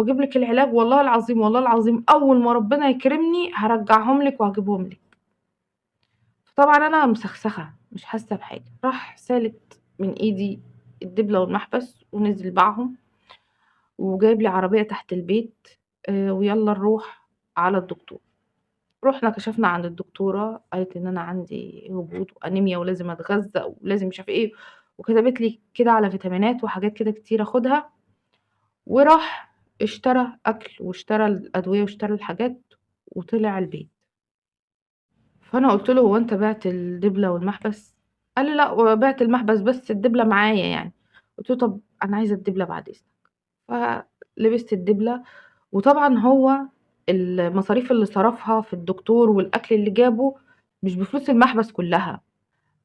واجيب لِك العلاج، والله العظيم، والله العظيم أول ما ربنا يكرمني هارجّعهم لِك وهاجيبهم لِك. طبعًا أنا مسخسخة مش حاسة بحاجة، راح سالت من إيدي الدبلة والمحبس ونزل باعهم، وجايب لي عربية تحت البيت، ويالّا نروح على الدكتور. رُحنا كشفنا عند الدكتورة، قالت إن أنا عندي هبوط وأنيميا ولازم أتغذى ولازم مش عارفة إيه، وكتبت لي كده على فيتامينات وحاجات كده كتير آخُدها، وراح اشترى أكل واشترى الأدوية واشترى الحاجات وطلع البيت. فأنا قُلت له: "هو أنت بِعت الدبلة والمحبس؟" قال لي: "لأ، وبِعت المحبس بس الدبلة معايا يعني." قُلت له: "طب أنا عايزة الدبلة بعد إذنك." فلبست الدبلة، وطبعًا هو المصاريف اللي صرفها في الدكتور والأكل اللي جابه مش بفلوس المحبس كلها.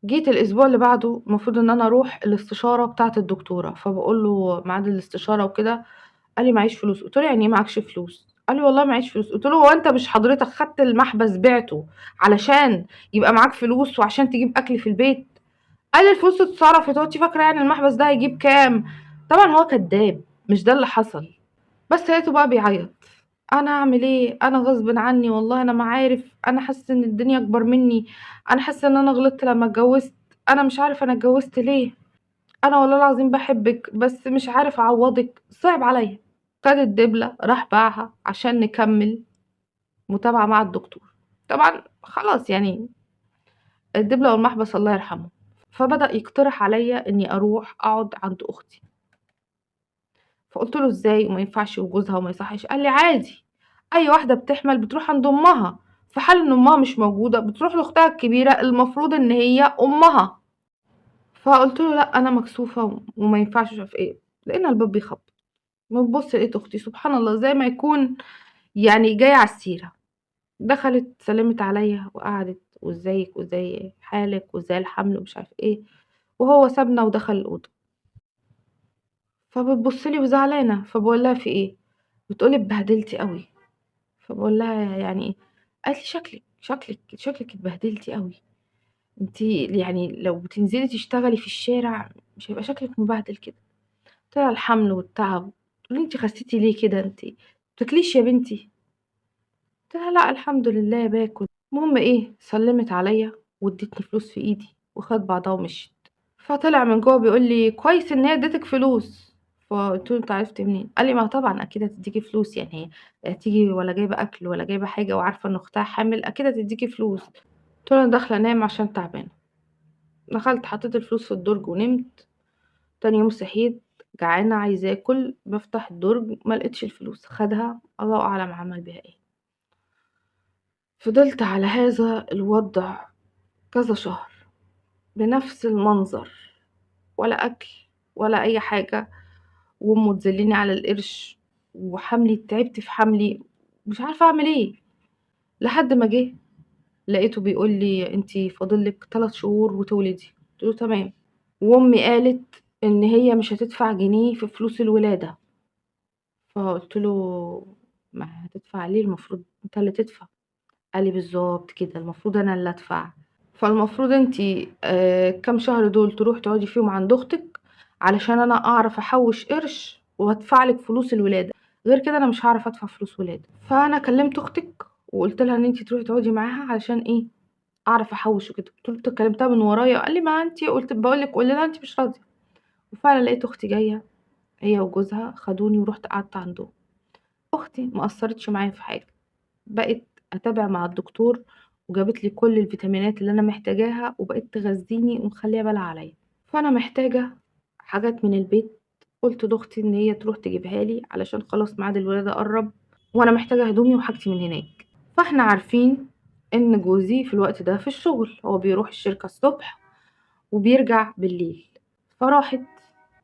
جيت الأسبوع اللي بعده المفروض إن أنا أروح الاستشارة بتاعة الدكتورة، فباقول له ميعاد الاستشارة وكده، قال لي: "معييش فلوس." قُلت له: "يعني إيه معاكش فلوس؟" قال لي: "والله معييش فلوس." قُلت له: "هو أنت مش حضرتك خدت المحبس بِعته علشان يبقى معاك فلوس وعشان تجيب أكل في البيت؟" قال لي: "الفلوس اتصرفت، هو أنتِ فاكرة يعني المحبس ده هيجيب كام؟" طبعًا هو كدّاب، مش ده اللي حصل. بس لقيته بقى بيعيط، أنا أعمل إيه؟ أنا غصبٍ عني والله أنا ما عارف، أنا حاسس إن الدنيا أكبر مني، أنا حاسة إن أنا غلطت لمّا اتجوزت، أنا مش عارف أنا اتجوزت ليه، أنا والله العظيم باحبِك بس مش عارف أعوّضِك، صعب عليّا. خد الدبلة راح باعها عشان نكمّل متابعة مع الدكتور. طبعًا خلاص يعني الدبلة والمحبس الله يرحمه. فبدأ يقترح عليّا إني أروح أقعد عند أختي. فقُلت له: "إزاي وما ينفعش وجوزها وما يصحش." قال لي: "عادي، أي واحدة بتحمل بتروح عند أمها، في حال إن أمها مش موجودة بتروح لأختها الكبيرة المفروض إن هي أمها." فقُلت له: "لأ أنا مكسوفة وما ينفعش." مش عارفة إيه. لقينا الباب بيخبط، بنبُص لقيت أختي، سبحان الله زي ما يكون يعني جاية على السيرة. دخلت سلِّمت عليّا وقعدت، وإزيك وإزاي حالِك وإزاي الحمل ومش عارفة إيه، وهو سابنا ودخل الأوضة. فبتبُص لي وزعلانة، فباقول لها: "في إيه؟" بتقول لي: "اتبهدلتِ أوي." فباقول لها: "يعني إيه؟" قالت لي: "شكلِك، شكلِك، شكلِك اتبهدلتِ أوي، أنتِ يعني لو بتنزلي تشتغلي في الشارع مش هيبقى شكلِك مبهدل كده." قُلت لها: "الحمل والتعب." تقول لي: "أنتِ خسيتِ ليه كده أنتِ ما بتاكليش يا بنتي؟" قُلت لها: "لأ الحمد لله باكل." المهم إيه، سلِّمت عليّا وادّتني فلوس في إيدي وخدت بعضها ومشيت. فطلع من جوّه بيقول لي: "كويس إن هي ادّتِك فلوس." فقُلت له: "أنت عرفت منين؟" قال لي: "ما طبعًا أكيد هتدّيكِ فلوس، يعني هي هتيجي ولا جايبة أكل ولا جايبة حاجة وعارفة إن أختها حامل أكيد هتدّيكِ فلوس." قُلت له: "أنا داخلة أنام عشان تعبانة." دخلت حطيت الفلوس في الدرج ونمت. تاني يوم صحيت جعانة عايزة آكل، بافتح الدرج ما لقيتش الفلوس، خدها الله أعلم عمل بيها إيه. فضلت على هذا الوضع كذا شهر بنفس المنظر، ولا أكل ولا أي حاجة، وأمه تذلني على القرش، وحملي تعبت في حملي، مش عارفة أعمل إيه. لحد ما جه لقيته بيقول لي: "أنتِ فاضل لِك 3 شهور وتولدي." قُلت له: "تمام." وأمي قالت إن هي مش هتدفع جنيه في فلوس الولادة. فقُلت له: "ما هتدفع ليه؟ المفروض أنت اللي تدفع." قال لي: "بالضبط كده، المفروض أنا اللي أدفع، فالمفروض أنتِ الكام شهر دول تروحي تقعدي فيهم عند أختِك علشان أنا أعرف أحوّش قرش وأدفع لِك فلوس الولادة، غير كده أنا مش هاعرف أدفع فلوس ولادة. فأنا كلمت أختِك وقُلت لها إن أنتِ تروحي تقعدي معاها علشان إيه، أعرف أحوّش وكده." قُلت له: "أنت كلمتها من ورايا؟" قال لي: "ما أنتِ قُلت باقول لِك قولي لها أنتِ مش راضية." وفعلًا لقيت أختي جاية هي وجوزها، خدوني ورُحت قعدت عندهم. أختي ما قصّرتش معايا في حاجة، بقت أتابع مع الدكتور وجابت لي كل الفيتامينات اللي أنا محتاجاها وبقت تغذيني ومخلية بالها عليّا. فأنا محتاجة حاجات من البيت، قُلت لأختي إن هي تروح تجيبها لي علشان خلاص ميعاد الولادة قرّب، وأنا محتاجة هدومي وحاجتي من هناك. فإحنا عارفين إن جوزي في الوقت ده في الشغل، هو بيروح الشركة الصبح وبيرجع بالليل. فراحت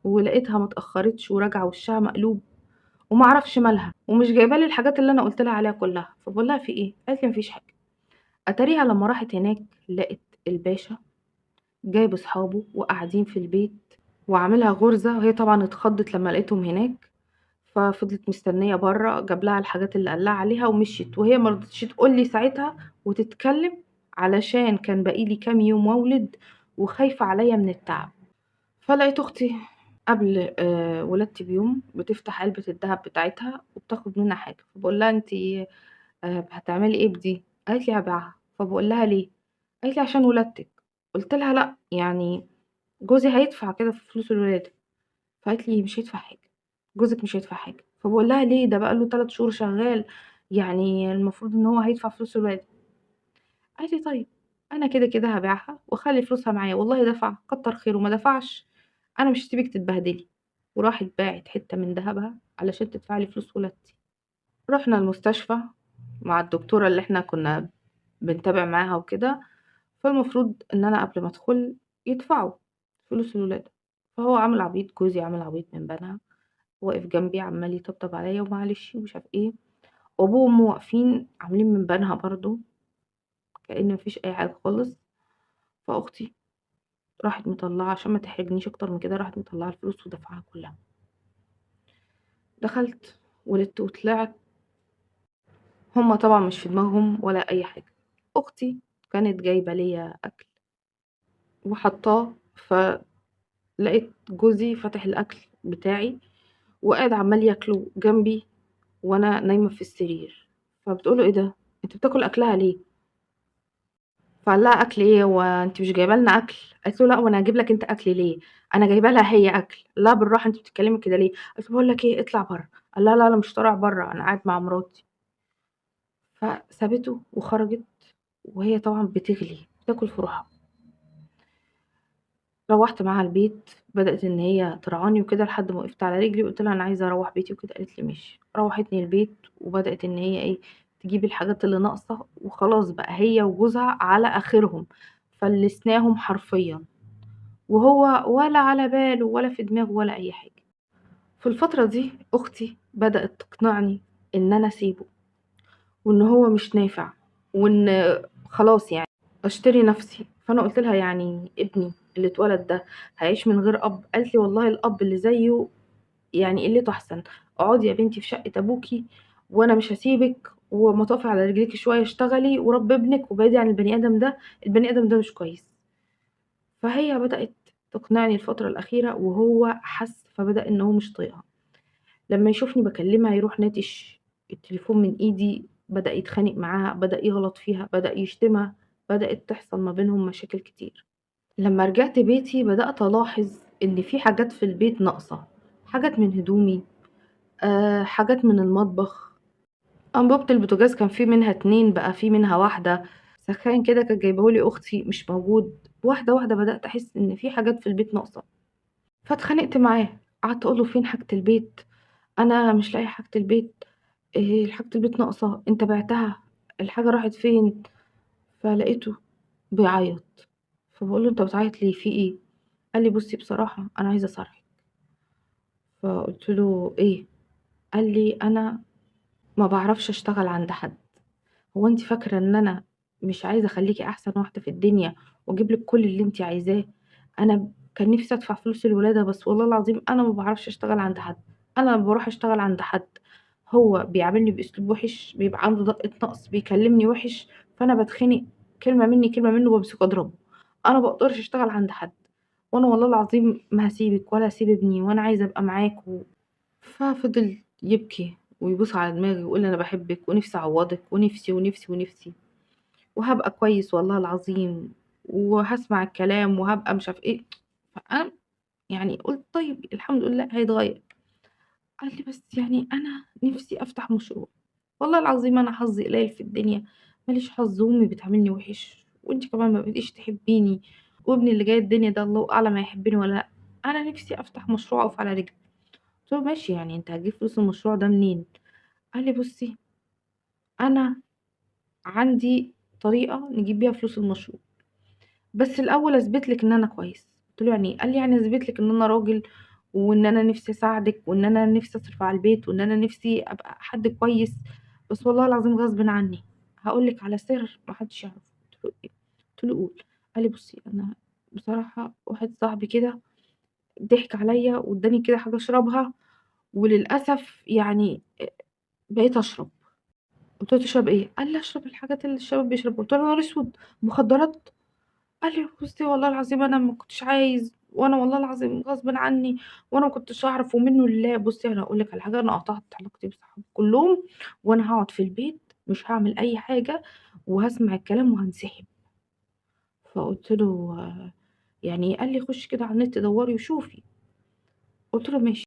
ولقيتها ما اتأخرتش وراجعة وشها مقلوب وما أعرفش مالها، ومش جايبة لي الحاجات اللي أنا قُلت لها عليها كلها. فباقول لها: "في إيه؟" قالت لي: "ما فيش حاجة." أتاريها لما راحت هناك لقت الباشا جايب أصحابه وقاعدين في البيت وعاملها غرزة، وهي طبعًا اتخضت لما لقيتهم هناك، ففضلت مستنية برّه، جاب لها الحاجات اللي قال لها عليها ومشيت، وهي ما رضتش تقول لي ساعتها وتتكلم علشان كان باقي لي كام يوم وأولد وخايفة عليّا من التعب. فلقيت أختي قبل ولادتي بيوم بتفتح علبة الدهب بتاعتها وبتاخد منها حاجة، فباقول لها: "أنتِ هتعملي إيه بدي؟" قالت لي: "هابيعها." فباقول لها: "ليه؟" قالت لي: "عشان ولادتِك." قُلت لها: "لأ، يعني جوزي هيدفع كده في فلوس الولادة." فقالت لي: "مش هيدفع حاجة، جوزِك مش هيدفع حاجة." فباقول لها: "ليه؟ ده بقى له 3 شهور شغال، يعني المفروض إن هو هيدفع فلوس الولادة." قالت لي: "طيب أنا كده، كده هابيعها وأخلّي فلوسها معايا، والله دفع كتّر خيره، ما دفعش أنا مش هاسيبِك تتبهدلي." وراحت باعت حتّة من دهبها علشان تدفع لي فلوس ولادتي. رُحنا المستشفى مع الدكتورة اللي إحنا كنا بنتابع معاها وكده، فالمفروض إن أنا قبل ما أدخل يدفعوا فلوس الولادة، فهو عامل عبيط، جوزي عامل عبيط من بنها، واقف جنبي عمّال يطبطب عليّا ومعلش ومش عارف إيه، وأبوه وأمه واقفين عاملين من بنها برضه كأن ما فيش أي حاجة خالص. فأختي راحت مطلّعة عشان ما تحرجنيش أكتر من كده، راحت مطلّعة الفلوس ودافعاها كلها. دخلت ولدت وطلعت، هُم طبعًا مش في دماغهم ولا أي حاجة. أختي كانت جايبة ليّا أكل وحاطاه، فلقيت جوزي فاتح الأكل بتاعي وقاعد عمّال ياكله جنبي وأنا نايمة في السرير، فبتقول له: "إيه ده؟ أنت بتاكل أكلها ليه؟" فقال لها: "أكل إيه، هو أنتِ مش جايبة لنا أكل؟" قالت له: "لأ، هو أنا هاجيب لك أنت أكل ليه؟ أنا جايبة لها هي أكل." "لا بالراحة، أنتِ بتتكلمي كده ليه؟" قالت له: "باقول لك إيه، اطلع برّه." قال لها: "لا، أنا مش طالع برّه، أنا قاعد مع مراتي." فسابته وخرجت، وهي طبعًا بتغلي، بتاكل في روحها. روّحت معاها البيت، بدأت إن هي ترعاني وكده لحد ما وقفت على رجلي، وقُلت لها: "أنا عايزة أروّح بيتي وكده." قالت لي: "ماشي." روّحتني البيت وبدأت إن هي إيه، تجيب الحاجات اللي ناقصة، وخلاص بقى هي وجوزها على آخرهم، فلِّسناهم حرفيًا، وهو ولا على باله ولا في دماغه ولا أي حاجة. في الفترة دي أختي بدأت تقنعني إن أنا أسيبه، وإن هو مش نافع، وإن خلاص أشتري نفسي. فأنا قُلت لها: "يعني ابني اللي اتولد ده هيعيش من غير أب؟" قالت لي: "والله الأب اللي زيه يعني قِلته أحسن، اقعدي يا بنتي في شقة أبوكِ وأنا مش هاسيبِك، وأمّا تقفي على رجليكِ شوية اشتغلي وربي ابنِك وابعدي عن البني آدم ده، البني آدم ده مش كويس." فهي بدأت تقنعني الفترة الأخيرة، وهو حس فبدأ إن هو مش طايقها. لمّا يشوفني باكلمها يروح ناتش التليفون من إيدي، بدأ يتخانق معاها، بدأ يغلط فيها، بدأ يشتمها، بدأت تحصل ما بينهم مشاكل كتير. لمّا رجعت بيتي بدأت ألاحظ إن في حاجات في البيت ناقصة، حاجات من هدومي، حاجات من المطبخ، أنبوبة البوتاجاز كان في منها 2 بقى في منها واحدة، سخان كده كانت جايباه لي أختي مش موجود. واحدة واحدة بدأت أحس إن في حاجات في البيت ناقصة. فاتخانقت معاه، قعدت أقول له: "فين حاجة البيت؟ أنا مش لاقية حاجة البيت، حاجة البيت ناقصة، أنت بِعتها، الحاجة راحت فين؟" فلقيته بيعيط، فباقول له: "أنت بتعيط ليه، في إيه؟" قال لي: "بُصّي بصراحة أنا عايز أصارحِك." فقُلت له: "إيه؟" قال لي: "أنا ما باعرفش أشتغل عند حد، هو أنتِ فاكرة إن أنا مش عايزة أخلّيكِ أحسن واحدة في الدنيا وأجيب لِك كل اللي أنتِ عايزاه؟ أنا كان نفسي أدفع فلوس الولادة، بس والله العظيم أنا ما باعرفش أشتغل عند حد، أنا لمّا باروح أشتغل عند حد هو بيعاملني بأسلوب وِحِش، بيبقى عنده دقة نقص، بيكلمني وِحِش، فأنا باتخنق، كلمة مني كلمة منه بامسكه أضربه، أنا ما باقدرش أشتغل عند حد، وأنا والله العظيم ما هاسيبِك ولا هاسيب ابني، وأنا عايزة أبقى معاك." ففضل يبكي ويبوس على دماغي ويقول لي: "أنا باحبِك ونفسي أعوضِك ونفسي، ونفسي، ونفسي، وهابقى كويس والله العظيم، وهاسمع الكلام وهابقى مش عارفة إيه." فأنا قُلت طيب الحمد لله هيتغيّر. قال لي: "بس أنا نفسي أفتح مشروع، والله العظيم أنا حظي قليل في الدنيا، ما ليش حظ، وأمي بتعاملني وِحِش، وأنتِ كمان ما بقيتيش تحبيني، وابني اللي جاي الدنيا ده الله أعلم هيحبني والّا لأ، أنا نفسي أفتح مشروع أقف على رجلي." قُلت له: "ماشي، أنت هتجيب فلوس المشروع ده منين؟" قال لي: "بُصّي أنا عندي طريقة نجيب بيها فلوس المشروع، بس الأول أثبت لِك إن أنا كويس." قُلت له: "يعني إيه؟" قال لي: "يعني أثبت لِك إن أنا راجل، وإن أنا نفسي أساعدِك، وإن أنا نفسي أصرف على البيت، وإن أنا نفسي أبقى حد كويس، بس والله العظيم غصبٍ عني، هاقول لِك على سر ما حدش يعرفه." قُلت له: "إيه؟" قُلت له: "قُل." قال لي: "بُصّي أنا بصراحة واحد صاحبي كده ضحك عليّا واداني كده حاجة أشربها، وللأسف بقيت أشرب." قُلت له: "تشرب إيه؟" قال لي: "أشرب الحاجات اللي الشباب بيشربوها." قُلت له: "يا نهار أسود، مخدرات؟" قال لي: "بُصّي والله العظيم أنا ما كنتش عايز، وأنا والله العظيم غصبٍ عني، وأنا ما كنتش أعرف ومنّه لله." بُصّي أنا هاقول لِك على حاجة، أنا قطعت علاقتي بصحابي كلّهم، وأنا هاقعد في البيت مش هاعمل أي حاجة، وهاسمع الكلام وهانسحب. فقُلت له: "يعني إيه؟" قال لي: "خُشي كده على النت دوّري وشوفي." قُلت له: "ماشي."